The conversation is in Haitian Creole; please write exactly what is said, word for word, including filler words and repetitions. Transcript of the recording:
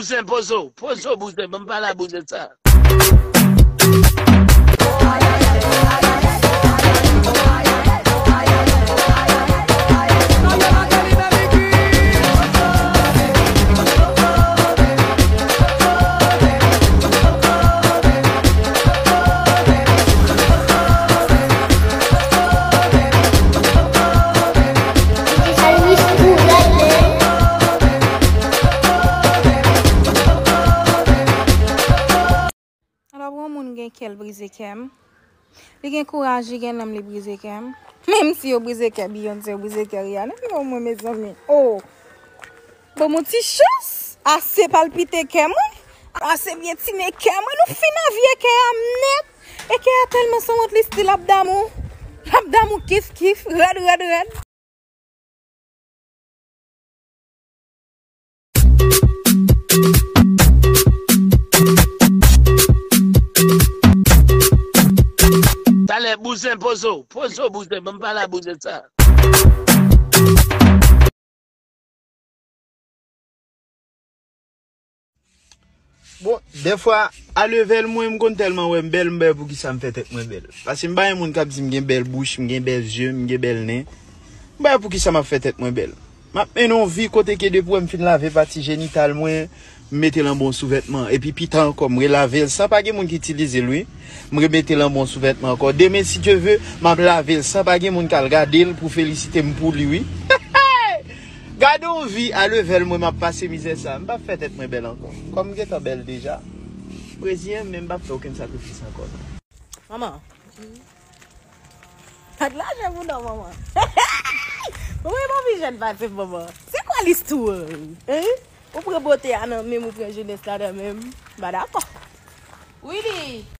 Bouzen, poze w, poze w, bouzen, ban m pale a bouzen sa. Alò, pou yon moun gen kè l brize kè m, li gen kouraj, li gen nanm, li brize kè m. Menm si yo brize kè Beyoncé, yo brize kè Rihanna, men omwen, mezanmi. Oh! Ban m yon ti chans, ase palpite kè mwen, ase pyetine kè mwen, nou fin avye kè a m nèt. E kè a tèlman sanwont, li still ap damou. L ap damou kif kif, rèd, rèd, rèd. Talè, bouzen, poze w, poze w, bouzen, ban m pale a bouzen sa. Bon, dèfwa, a levèl mwen, m konn tèlman wè m bèl, m pa wè poukisa m fè tèt mwen bèl. Paske m pa yon moun k ap di m gen bèl bouch, m gen bèl zye, m gen bèl nen. M pa wè poukisa m ap fè tèt mwen bèl. M ap mennen yon vi kote ke depi w wè m fin lave pati jenital mwen, m mete l anba yon souvètman. Epi pita ankò, m relave l san pa gen moun ki itilize l, wi. M remete l anba yon souvètman ankò. Demen, si Dye ve, m ap lave l san pa gen moun k al gade l pou felisite m pou li, wi. Gade yon vi a levèl mwen m ap pase mizè sa. M p ap fè tèt mwen bèl ankò. Kòm m gentan bèl deja, m reziyen m, men m p ap fè okenn sakrifis ankò, non. Manman. Pa t lajan pou non, manman. Ou wè, manmi jèn pase, manman. Se kwa listwa? Hein? Ou pran bote a nan men m, ou pran jenès la nan men m. M pa dakò. Willy!